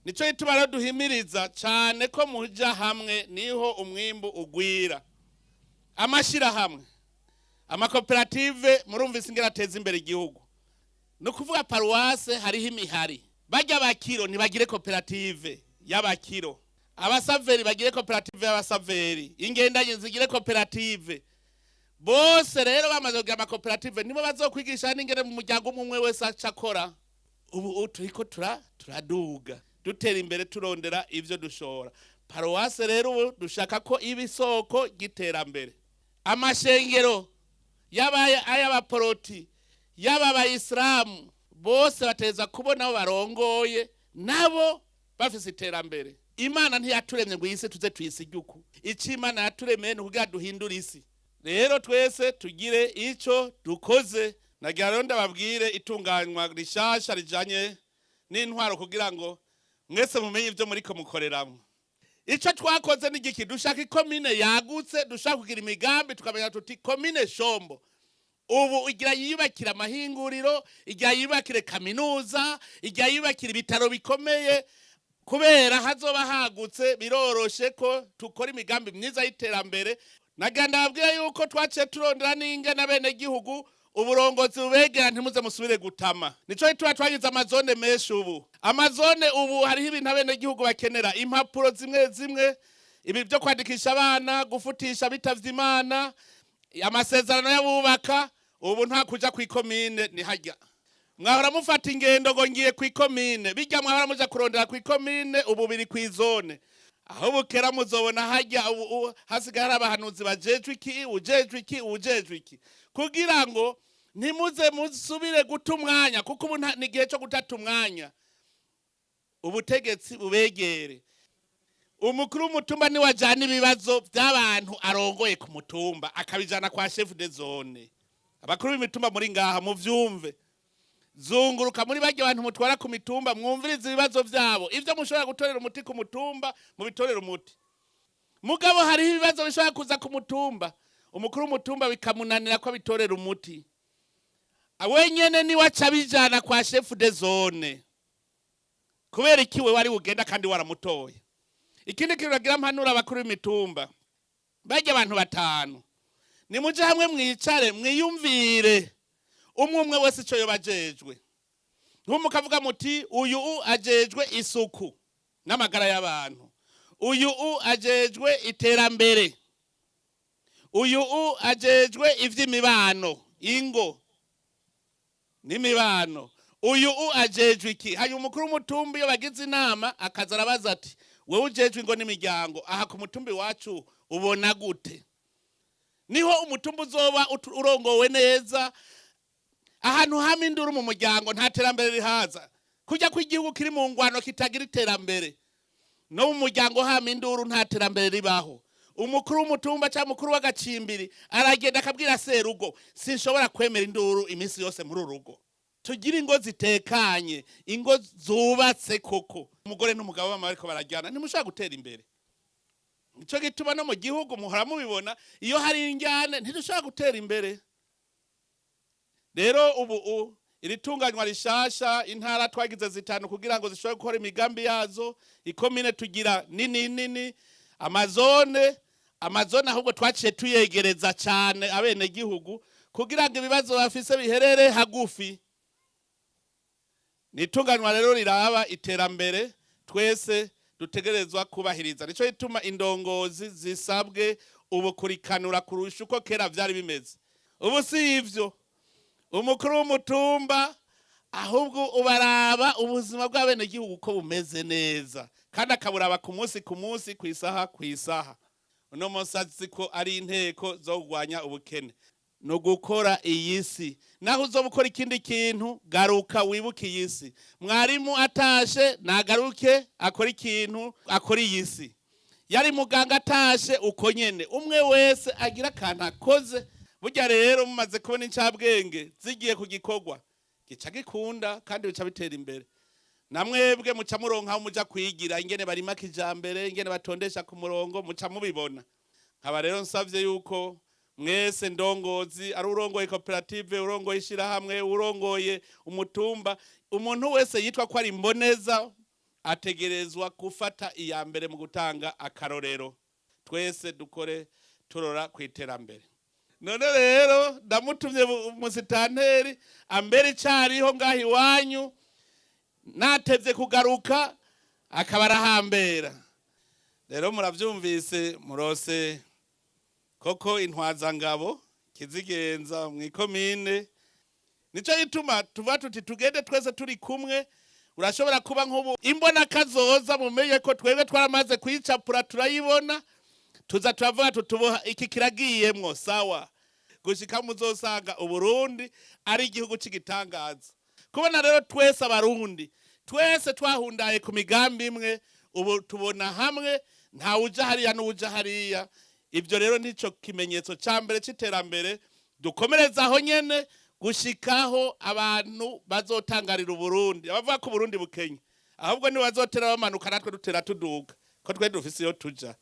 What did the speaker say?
Nico gituma rero duhimiriza cane ko muja hamwe, niho umwimbu ugwira. Amashirahamwe, amakoperative, murumvise ingene ateza imbere igihugu. Ni ukuvuga paruwase hariho imihari, bajya abakiro ntibagire koperative y'abakiro, abasaveri bagire koperative y'abasaveri, ingendanyi zigire koperative. Bose rero bamaze kugira amakoperative, nibo bazokwigisha n'ingene mu muryango umwe umwe wese aca akora. Ubu turiko turaduga, dutera imbere, turondera ivyo dushora. Paruwase rero ubu dushaka ko iba isoko ry'iterambere. Amashengero, yaba ay'abaporoti, yaba abayisilamu, bose bateza kubona abo barongoye nabo bafise iterambere. Imana ntiyaturemye ngo iyi si tuze tuyisige uku. Icyo Imana yaturemeye ni ukugira duhindure isi. Rero twese tugire ico dukoze. Nagira rero ndababwire itunganywa rishasha rijanye n'intwaro, kugira ngo mwese mumenye ibyo muriko mukoreramwo. Icyo twakoze ni igiki? Dushaka ikomine yagutse, dushaka kugira imigambi, tukamenya tuti komine Shombo ubu igira yiyubakira amahinguriro, igira yiyubakire kaminuza, igira yiyubakira ibitaro bikomeye. Kubera hazoba hagutse, biroroshe ko tukora imigambi myiza y'iterambere. Nagira ndababwira yuko twaciye turondera n'ingene abenegihugu uburongozi bubegera, ntimuze musubire gutama. Nico gituma twagize amazone menshi. Ubu amazone, ubu hariho ibintu abenegihugu bakenera, impapuro zimwe zimwe, ibi byo kwandikisha abana, gufutisha bitavye Imana, amasezerano y'abubaka. Ubu nta kuja kw'ikomine, ni harya mwahora mufata ingendo ngo ngiye kw'ikomine. Bijya mwahora muja kurondera kw'ikomine, ubu biri kw'izone. Aho bukera muzobona hajya ubu hasigaye hari abahanuzi bajejwe iki, ujejwe iki, ujejwe iki, kugira ngo ntimuze musubire guta umwanya, kuko ubu ni igihe cyo gutata umwanya. Ubutegetsi bubegere. Umukuru w'umutumba niwe ajana ibibazo by'abantu arongoye ku mutumba, akabijana kwa chef de zone. Abakuru b'imitumba muri ngaha, muvyumve. Zunguruka muri barya bantu mutwara ku mitumba, mwumvirize ibibazo vyabo. Ivyo mushobora gutorera umuti ku mutumba, mubitorere umuti. Mugabo hariho ibibazo bishobora kuza ku mutumba, umukuru w'umutumba bikamunanira ko abitorera umuti wenyene, niwe aca abijana kwa chef de zone. Kubera iki we wari ugenda kandi waramutoye? Ikindi kintu bagira, mpanura abakuru b'imitumba, barya abantu batanu, nimuje hamwe, mwicare, mwiyumvire umwe umwe wese ico yoba ajejwe. Nk'umukavuga muti uyu ajejwe isuku n'amagara y'abantu, uyu ajejwe iterambere, uyu ajejwe ivy'imibano, ingo n'imibano, uyu ajejwe iki. Hanyuma umukuru w'umutumba, iyo bagize inama, akaza arabaza ati: "Wewe ujejwe ingo n'imiryango, aha ku mutumba iwacu ubona gute?" Niho umutumba uzoba urongowe neza. Ahantu hama induru mu muryango, nta terambere rihaza. Kujya kw'igihugu kiri mu ngwano kitagira iterambere, no mu muryango hama induru, nta terambere ribaho. Umukuru w'umutumba cyangwa umukuru w'agacimbiri aragenda akabwira serugo: "Sinshobora kwemera induru iminsi yose muri uru rugo. Tugire ingo zitekanye, ingo zubatse koko." Umugore n'umugabo bama bariko barajyana, ntimushobora gutera imbere. Nico gituma no mu gihugu muhora mubibona, iyo hari injyane ntidushobora gutera imbere. Rero ubu iri tunganywa rishasha, intara twagize zitanu kugira ngo zishobore gukora imigambi yazo. Ikomine tugira nini nini, amazone ahubwo twaciye tuyegereza cyane abenegihugu kugira ngo ibibazo bafise biherere hagufi. Ni itunganywa rero riraba iterambere twese dutegerezwa kubahiriza. Nico gituma indongozi zisabwe ubu kurikanura kurusha uko kera vyari bimeze. Ubu si ivyo umukuru w'umutumba, ahubwo ubaraba ubuzima bw'abenegihugu uko bumeze neza, kandi akaburaba ku munsi ku munsi, ku isaha ku isaha. Uno munsi azi ko ari inteko zo kurwanya ubukene, ni ugukora iyi si. Naho uzoba ukora ikindi kintu, garuka wibuke iyi si. Mwarimu atashe nagaruke akora ikintu, akora iyi si. Yari muganga atashe uko nyene. Umwe wese agira akantu akoze. Burya rero mumaze kubona incabwenge zigiye ku gikorwa, gica gikunda kandi bica bitera imbere. Namwebwe muca muronka aho muja kwigira ingene barima kijambere, ingene batondesha ku murongo, muca mubibona. Nkaba rero nsavye yuko mwese ndongozi, ari urongoye koperative, urongoye ishirahamwe, urongoye umutumba, umuntu wese yitwa ko ari imboneza. Ategerezwa gufata iya mbere mu gutanga akarorero. Twese dukore turora ku iterambere. None rero ndamutumye umusitanteri ambere icariho ngaho iwanyu, natevye kugaruka akaba arahambera. Rero muravyumvise, murose koko intwazangabo kizigenza mw'ikomine. Nico gituma tuva tuti tugende twese turi kumwe. Urashobora kuba nk'ubu imbona kazoza, mumenye ko twebwe twaramaze kuyicapura, turayibona, tuza turavuga tutuboha iki kiragiyemwo sawa, gushika muzosanga Uburundi ari igihugu c'igitangaza. Kubona rero twese Abarundi twese twahundaye ku migambi imwe, ubu tubona hamwe, nta uja hariya n'uwuja hariya. Ibyo rero nico kimenyetso ca mbere c'iterambere. Dukomereza aho nyene gushikaho abantu bazotangarira Uburundi. Abavuga ko Uburundi bukenye, ahubwo ni bazotera bamanuka, natwe dutera tuduga, ko twe dufise iyo tuja.